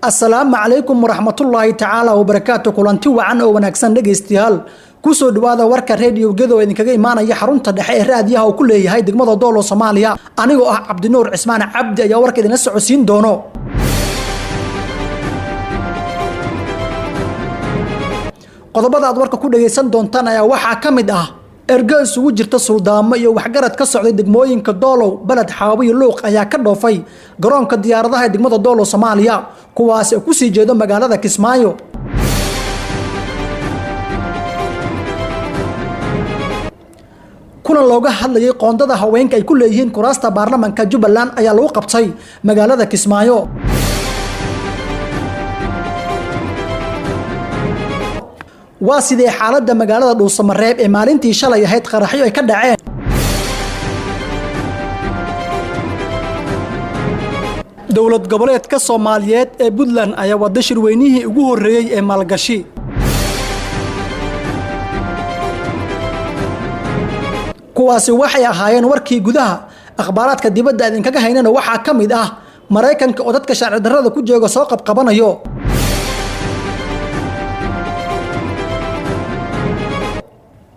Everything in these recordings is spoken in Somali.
Asalaamu calaykum waraxmatullaahi tacaala wabarakaatu. Kulanti wacan oo wanaagsan dhegaystayaal, kusoo dhawaada warka Reediyo Gedo oo idinkaga imaanaya xarunta dhexe ee raadiyaha uu ku leeyahay degmada Doolo, Soomaaliya. Anigoo ah Cabdinuur Cismaan Cabdi ayaa warka idinla socodsiin doono. Qodobada aad warka ku dhagaysan doontaan ayaa waxaa ka mid ah ergo isugu jirta suldaamo iyo waxgarad ka socday degmooyinka Doolow, Baled Xaawo iyo Luuq ayaa ka dhoofay garoonka diyaaradaha ee degmada Doolow, Soomaaliya, kuwaasi oo kusii jeedo magaalada Kismaayo. Kulan looga hadlayay qoondada haweenka ay ku leeyihiin kuraasta baarlamanka Jubbaland ayaa lagu qabtay magaalada Kismaayo. Waa sidee xaaladda magaalada Dhuusamareeb ee maalintii shalay ahayd qaraxyo ay ka dhaceen? Dowlad goboleedka Soomaaliyeed ee Puntland ayaa wada shirweynihii ugu horreeyey ee maalgashi. Kuwaasi waxay ahaayeen warkii gudaha. Akhbaaraadka dibadda idinkaga haynana waxaa ka mid ah Maraykanka oo dadka sharci darrada ku jooga soo qabqabanayo.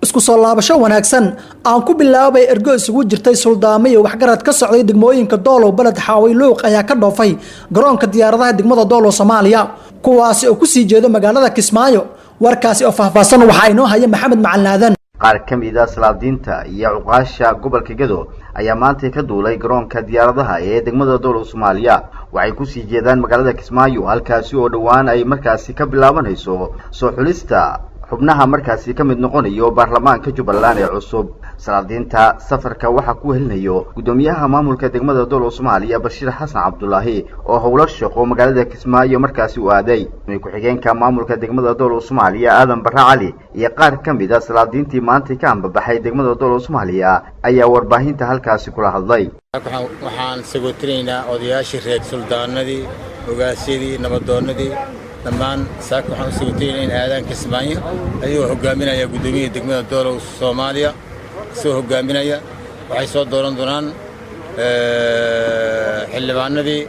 Isku soo laabasho wanaagsan. Aan ku bilaabay ergo isugu jirtay suldaamo iyo waxgarad ka socday degmooyinka Doolow, Baled Xaaway, Luuq ayaa ka dhoofay garoonka diyaaradaha degmada Doolow, Soomaaliya, kuwaasi oo kusii jeedo magaalada Kismaayo. Warkaasi oo faahfaahsan waxaa inoo haya Maxamed Macalin Aadan. Qaar ka mid a salaadiinta iyo cuqaasha gobolka Gedo ayaa maantay ka duulay garoonka diyaaradaha ee degmada Doolow, Soomaaliya. Waxay kusii jeedaan magaalada Kismaayo, halkaasi oo dhowaan ay markaasi ka bilaabanayso soo xulista xubnaha markaasi ka mid noqonayo baarlamaanka Jubbaland ee cusub. Salaadiinta safarka waxaa ku helinayo guddoomiyaha maamulka degmada Doolow, Soomaaliya, Bashiir Xasan Cabdulaahi, oo howlo shaqo magaalada Kismaayo markaasi u aaday. Ku-xigeenka maamulka degmada Doolow, Soomaaliya, Aadan Barre Cali, iyo qaar ka mid a salaadiintii maantay ka ambabaxay degmada Doolow, Soomaaliya ayaa warbaahinta halkaasi kula hadlay. Waxaan sagootinaynaa odayaashii reer suldaanadii, ogaasyadii, nabadoonnadii dhammaan. Saaka waxaan u sagootinaynaa in aadaan Kismaayo, ayagoo hogaaminaya guddoomiyaha degmada Doolow, Soomaaliya, isagoo hogaaminaya. Waxay soo dooran doonaan xildhibaanadii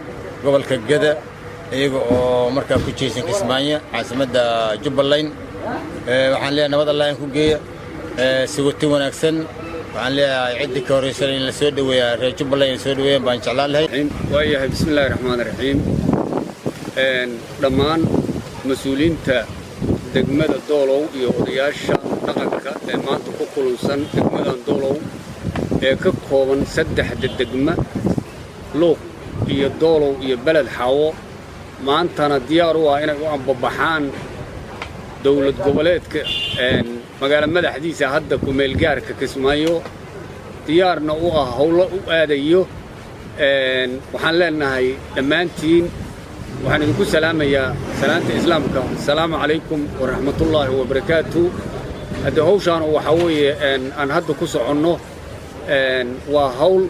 gobolka Geda, iyaga oo markaa ku jeesan Kismaayo, caasimadda Jubbaland. Waxaan leeyahay nabad Allah in ku geeya, sagootin wanaagsan. Waxaan leeyahay ciddii ka horraysana in la soo dhoweeyaa, reer Jubbaland in soo dhoweeyaan baan jeclaan lahay. Waayahay, bismillahi raxmaani raxiim. Dhammaan mas-uuliyiinta degmada Doolow iyo odayaasha dhaqanka ee maanta ku kulunsan degmadan Doolow ee ka kooban saddexda degma, Luuq iyo Doolow iyo Beled Xaawo, maantana diyaar u ah inay u ambabaxaan dowlad goboleedka magaalo madaxdiisa hadda kumeelgaarka Kismaayo, diyaarna u ah howlo u aadayo. Waxaan leenahay dhammaantiin waxaan idinku salaamayaa salaanta Islaamka: asalaamu calaykum waraxmatullaahi wabarakaatu. Haddee hawshaan waxaa weeye aan hadda ku soconno waa hawl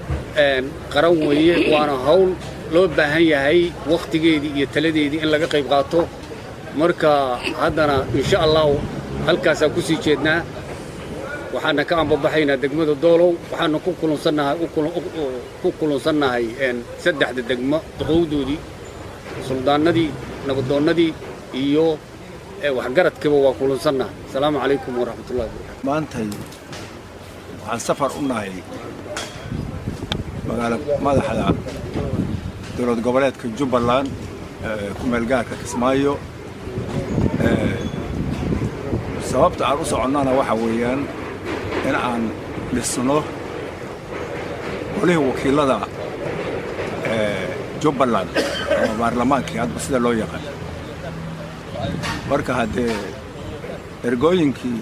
qaran weeye, waana hawl loo baahan yahay wakhtigeedii iyo taladeedii in laga qayb qaato. Marka haddana insha Allahu halkaasaan ku sii jeednaa. Waxaana ka ambabaxaynaa degmada Doolow. Waxaana ku kulunsannahay ku kulunsannahay saddexda degmo duqowdoodii, suldaanadii, nabadoonnadii iyo waxgaradkiiba waa kulunsannahay. Asalaamu calaykum waraxmatullahi wabarakatu. Maantay waxaan safar u nahay magaalo madaxda dowlad goboleedka Jubbaland ku meelgaarka Kismaayo. Sababta aan u soconnana waxa weeyaan in aan dhisno golihii wakiilada Jubbaland ama baarlamaankii hadba sida loo yaqaan. Marka haddee ergooyinkii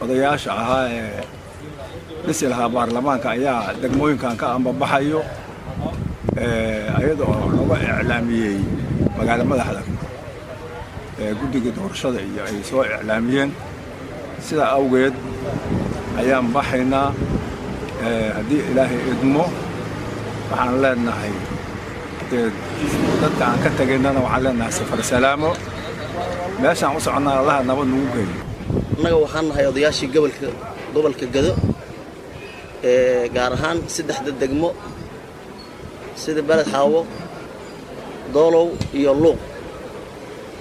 odayaasha ahaa ee dhisi lahaa baarlamaanka ayaa degmooyinkan ka ambabaxayo, ayada oo laga iclaamiyey magaalo madaxda, guddiga doorashada iyo ay soo iclaamiyeen. Sidaa awgeed ayaan baxaynaa haddii Ilaahay idmo. Waxaan leenahay dee dadka aan ka tegaynana waxaan leenahay safar salaamo, meeshaan u soconnaa Allaha nabad nagu geeyo. Annaga waxaan nahay odayaashii gobolka Gado, gaar ahaan saddexda degmo sida Beled Xaawo, Doolow iyo Luuq.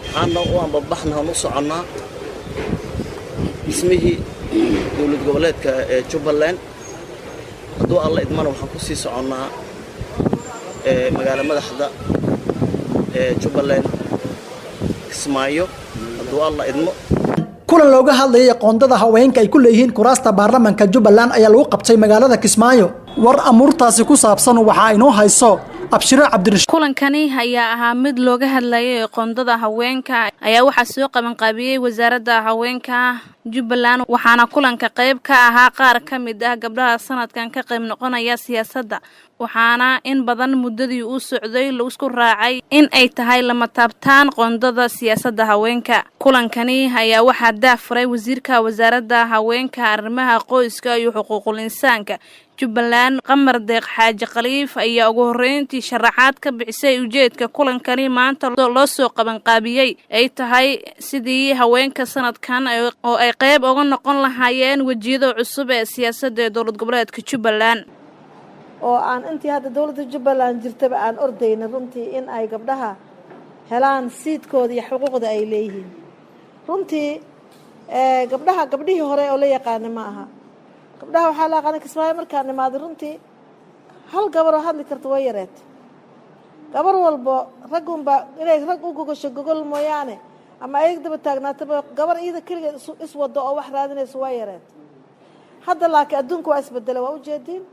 Waxaana u ambabaxna aan u soconnaa dhismihii dowlad goboleedka ee Jubbaland. Hadduu Alla idmana, waxaan ku sii soconnaa magaalo madaxda ee Jubbaland, Kismaayo, hadduu Alla idmo. Kulan looga hadlayay qoondada haweenka ay ku leeyihiin kuraasta baarlamaanka Jubbaland ayaa lagu qabtay magaalada Kismaayo. War amuurtaasi ku saabsan waxaa inoo hayso Abshiro Cabdirashiid. Kulankani ayaa ahaa mid looga hadlayay qoondada haweenka ayaa waxaa soo qabanqaabiyey wasaaradda haweenka Jubbaland, waxaana kulanka qayb ka ahaa qaar ka mid ah gabdhaha sanadkan ka qayb noqonaya siyaasadda, waxaana in badan muddadii uu socday laisku raacay in ay tahay lama taabtaan qoondada siyaasadda haweenka. Kulankani ayaa waxaa daahfuray wasiirka wasaaradda haweenka, arrimaha qoyska iyo xuquuqul insaanka Jubbaland, Qamar Deeq Xaaji Khaliif, ayaa ugu horreyntii sharaxaad ka bixisay ujeedka kulankani maanta loo soo qabanqaabiyey ay tahay sidii haweenka sanadkan oo ay qayb uga noqon lahaayeen wejiyada cusub ee siyaasadda ee dowlad goboleedka Jubbaland. Oo aan intii hadda dowladda Jubbaland jirtaba aan ordayna runtii in ay gabdhaha helaan siidkooda iyo xuquuqda ay leeyihiin. Runtii gabdhaha gabdhihii hore oo la yaqaana ma aha. Gabdhaha waxaa la aqaanay Kismaayo markaan imaaday, runtii hal gabar oo hadli karta way yareed. Gabar walbo raggunbaa inay rag u gogasho gogol mooyaane ama ayag daba taagnaataba, gabar iyada keligeed iswado oo wax raadinayso waa yareed. Hadda laakiin adduunka waa isbedelay, waa ujeediin.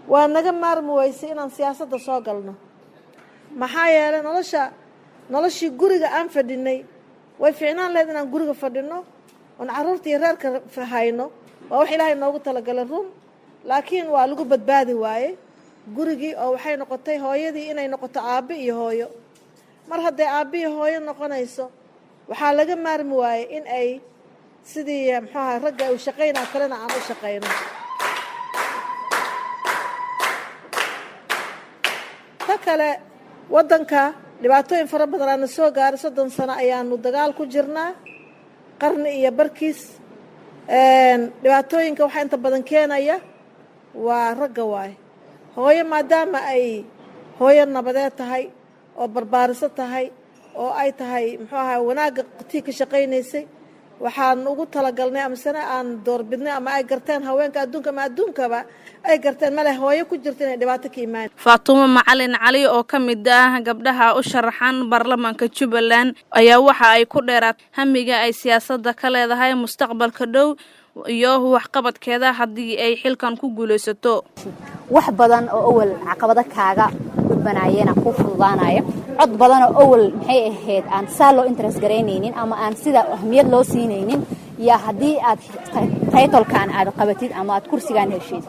Waa naga maarmi weysay inaan siyaasadda soo galno, maxaa yeelay nolosha noloshii guriga aan fadhinay way fiicnaan lahayd inaan guriga fadhino oon carruurta iyo reerka hayno. Waa wax Ilaahay noogu talagalay run, laakiin waa lagu badbaadi waaye gurigii oo waxay noqotay hooyadii inay noqoto aabbe iyo hooyo. Mar hadday aabbe iyo hooyo noqonayso, waxaa laga maarmi waayey in ay sidii muxuu ahaa ragga u shaqaynaa kalena aan u shaqayno. Ta kale, waddanka dhibaatooyin fara badan aana soo gaaray. 30 sano ayaanu dagaal ku jirnaa, qarni iyo barkiis. Dhibaatooyinka waxaa inta badan keenaya waa ragga waaye. Hooyo maadaama ay hooyo nabadeed tahay oo barbaariso tahay oo ay tahay muxuu ahaa wanaagga tii ka shaqaynaysay, waxaan ugu talagalnay amasena aan doorbidnay ama ay garteen haweenka adduunka ama adduunkaba ay garteen male hooyo ku jirta inay dhibaato ka imaan. Faatumo Macalin Cali oo ka mid ah gabdhaha u sharaxan baarlamaanka Jubbaland ayaa waxa ay ku dheeraatay hamiga ay siyaasadda ka leedahay mustaqbalka dhow iyo waxqabadkeeda haddii ay xilkan ku guulaysato. Wax badan oo awal caqabado kaaga gudbanayeena kuu fududaanaya, cod badan oo awal maxay ahayd aan saa loo interest garaynaynin ama aan sida ahmiyad loo siinaynin iyo haddii aad titlekan aad qabatid ama aad kursigan heshid,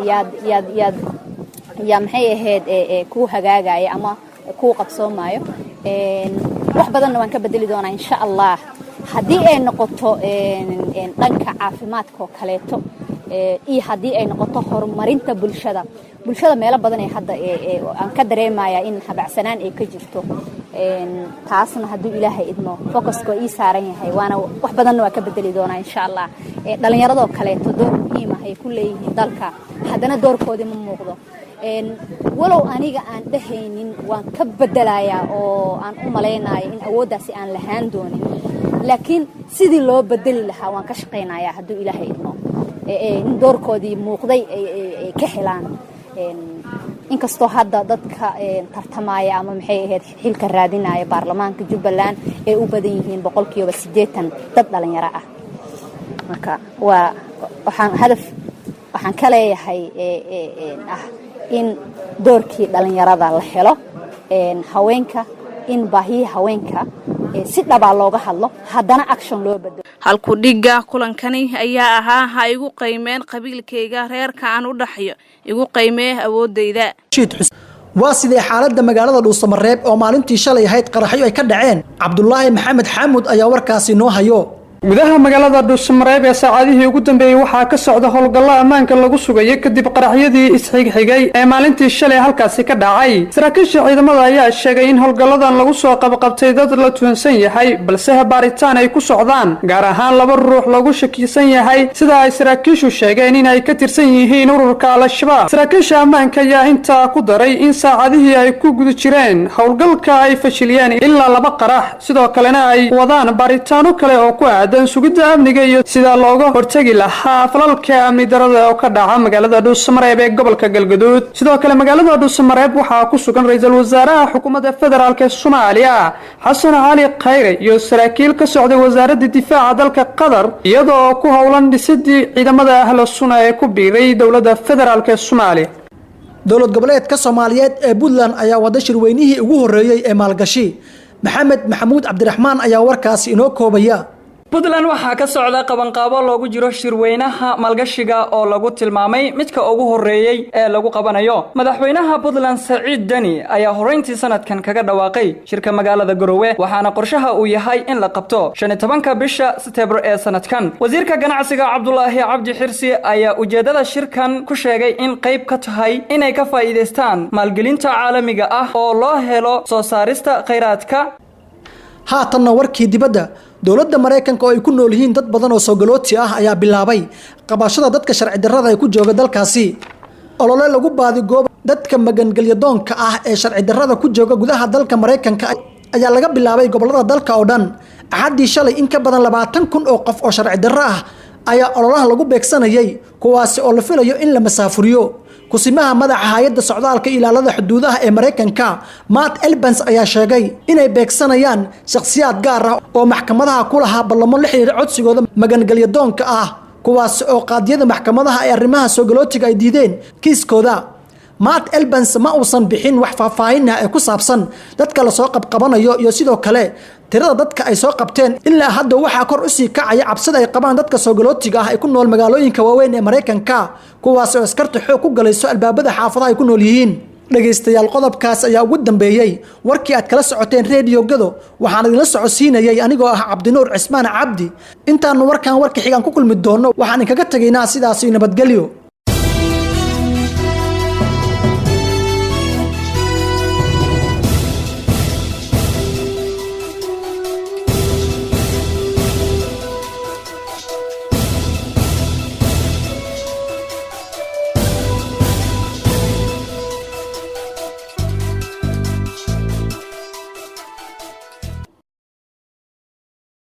yaad yaad yaad yaa maxay ahayd kuu hagaagaya ama kuu qabsoomaayo. Wax badanna waan ka bedeli doonaa, insha Allah, haddii ay noqoto dhanka caafimaadka oo kaleeto iyo haddii ay noqoto horumarinta bulshada. Bulshada meelo badan ee hadda aan ka dareemaya in habacsanaan ay ka jirto, taasna hadduu Ilaahay idmo focuska ii saaran yahay, waana wax badanna waa ka bedeli doonaa, insha Allah. Dhallinyaradoo kaleeto door muhiim ah ay ku leeyihiin dalka, haddana doorkoodii ma muuqdo. Walow aniga aan dhahaynin waan ka bedelayaa oo aan u malaynayo in awooddaasi aan lahaan doonin, laakiin sidii loo bedeli lahaa waan ka shaqaynayaa, hadduu Ilaahay idmo, in doorkoodii muuqday ay ka helaan. Inkastoo hadda dadka tartamaya ama maxay ahayd xilka raadinaya baarlamaanka Jubbaland ay u badan yihiin 80% dad dhalinyaro ah, marka waa waxaan hadaf waxaan ka leeyahay ah in doorkii dhalinyarada la helo, haweenka, in baahiyihii haweenka si dhabaa looga hadlo, haddana action loo bedelo. Halku dhigga kulankani ayaa ahaa "Ha igu qaymeen qabiilkayga, reerka aan u dhaxyo, igu qaymee awoodayda." Waa sidee xaaladda magaalada Dhuusamareeb oo maalintii shalay ahayd qaraxyo ay ka dhaceen? Cabdulaahi Maxamed Xaamud ayaa warkaasi noo hayo. Gudaha magaalada Dhuusamareeb ee saacadihii ugu dambeeyey waxaa ka socda howlgallo ammaanka lagu sugayay kadib qaraxyadii isxigxigay ee maalintii shalay halkaasi ka dhacay. Saraakiisha ciidamada ayaa sheegay in howlgalladan lagu soo qabqabtay dad la tuhunsan yahay, balse baaritaan ay ku socdaan, gaar ahaan laba ruux lagu shakisan yahay, sida ay saraakiishu sheegeen, in ay ka tirsan yihiin ururka Al-Shabaab. Saraakiisha ammaanka ayaa intaa ku daray in saacadihii ay ku guda jireen howlgalka ay fashiliyeen ilaa laba qarax, sidoo kalena ay wadaan baaritaano kale oo ku aadan sugidda amniga iyo sida looga hortegi lahaa falalka amni darada oo ka dhaca magaalada Dhuusamareeb ee gobolka Galgaduud. Sidoo kale, magaalada Dhuusamareeb waxaa ku sugan ra-iisul wasaaraha xukuumadda federaalka ee Soomaaliya, Xasan Cali Khayre, iyo saraakiil ka socday Wasaaradda Difaaca dalka Qatar, iyadoo ku howlan dhisidii ciidamada Ahlu Sunna ee ku biiray dowladda federaalka ee Soomaaliya. Dowlad goboleedka Soomaaliyeed ee Puntland ayaa wada shirweynihii ugu horreeyey ee maalgashi. Maxamed Maxamuud Cabdiraxmaan ayaa warkaasi inoo koobaya. Puntland waxaa ka socda qabanqaabo loogu jiro shirweynaha maalgashiga oo lagu tilmaamay midka ugu horreeyey ee lagu qabanayo. Madaxweynaha Puntland, Saciid Deni, ayaa horrayntii sanadkan kaga dhawaaqay shirka magaalada Garowe, waxaana qorshaha uu yahay in la qabto 15-ka bisha Seteembar ee sanadkan. Wasiirka ganacsiga, Cabdulaahi Cabdi Xirsi, ayaa ujeeddada shirkan ku sheegay in qayb ka tahay inay ka faa'iidaystaan maalgelinta caalamiga ah oo loo helo soo saarista khayraadka. Haatanna warkii dibadda. Dowladda Maraykanka oo ay ku nool yihiin dad badan oo soogalooti ah ayaa bilaabay qabashada dadka sharci darrada ay ku jooga dalkaasi. Olole lagu baadigoobo dadka magangelyadoonka ah ee sharci darrada ku jooga gudaha dalka Maraykanka ayaa laga bilaabay gobolada dalka oo dhan Axaddii shalay. In ka badan 20,000 oo qof oo sharci darro ah ayaa ololaha lagu beegsanayay, kuwaasi oo la filayo in la masaafuriyo. Kusimaha madaxa hay-adda socdaalka ilaalada xuduudaha ee Maraykanka, Matt Albence, ayaa sheegay inay beegsanayaan shakhsiyaad gaar ah oo maxkamadaha ku lahaa ballamo la xiriira codsigooda magangelyadoonka ah, kuwaasi oo qaadiyada maxkamadaha ee arrimaha soogolootiga ay diideen kiiskooda. Matt Albence ma uusan bixin wax faahfaahin ah ee ku saabsan dadka lasoo qabqabanayo iyo sidoo kale tirada dadka ay soo qabteen ilaa hadda. Waxaa kor usii kacaya cabsida ay qabaan dadka soogolootiga ah ee ku nool magaalooyinka waaweyn ee Maraykanka, kuwaas oo askarta xoog ku galayso albaabada xaafadaha ay ku nool yihiin. Dhegaystayaal, qodobkaas ayaa ugu dambeeyey warkii aad kala socoteen Reediyo Gado. Waxaan idinla socodsiinayay anigoo ah Cabdinuur Cismaan Cabdi. Intaanu warkan warka xigaan ku kulmi doonno, waxaan inkaga tegaynaa sidaasi nabadgelyo.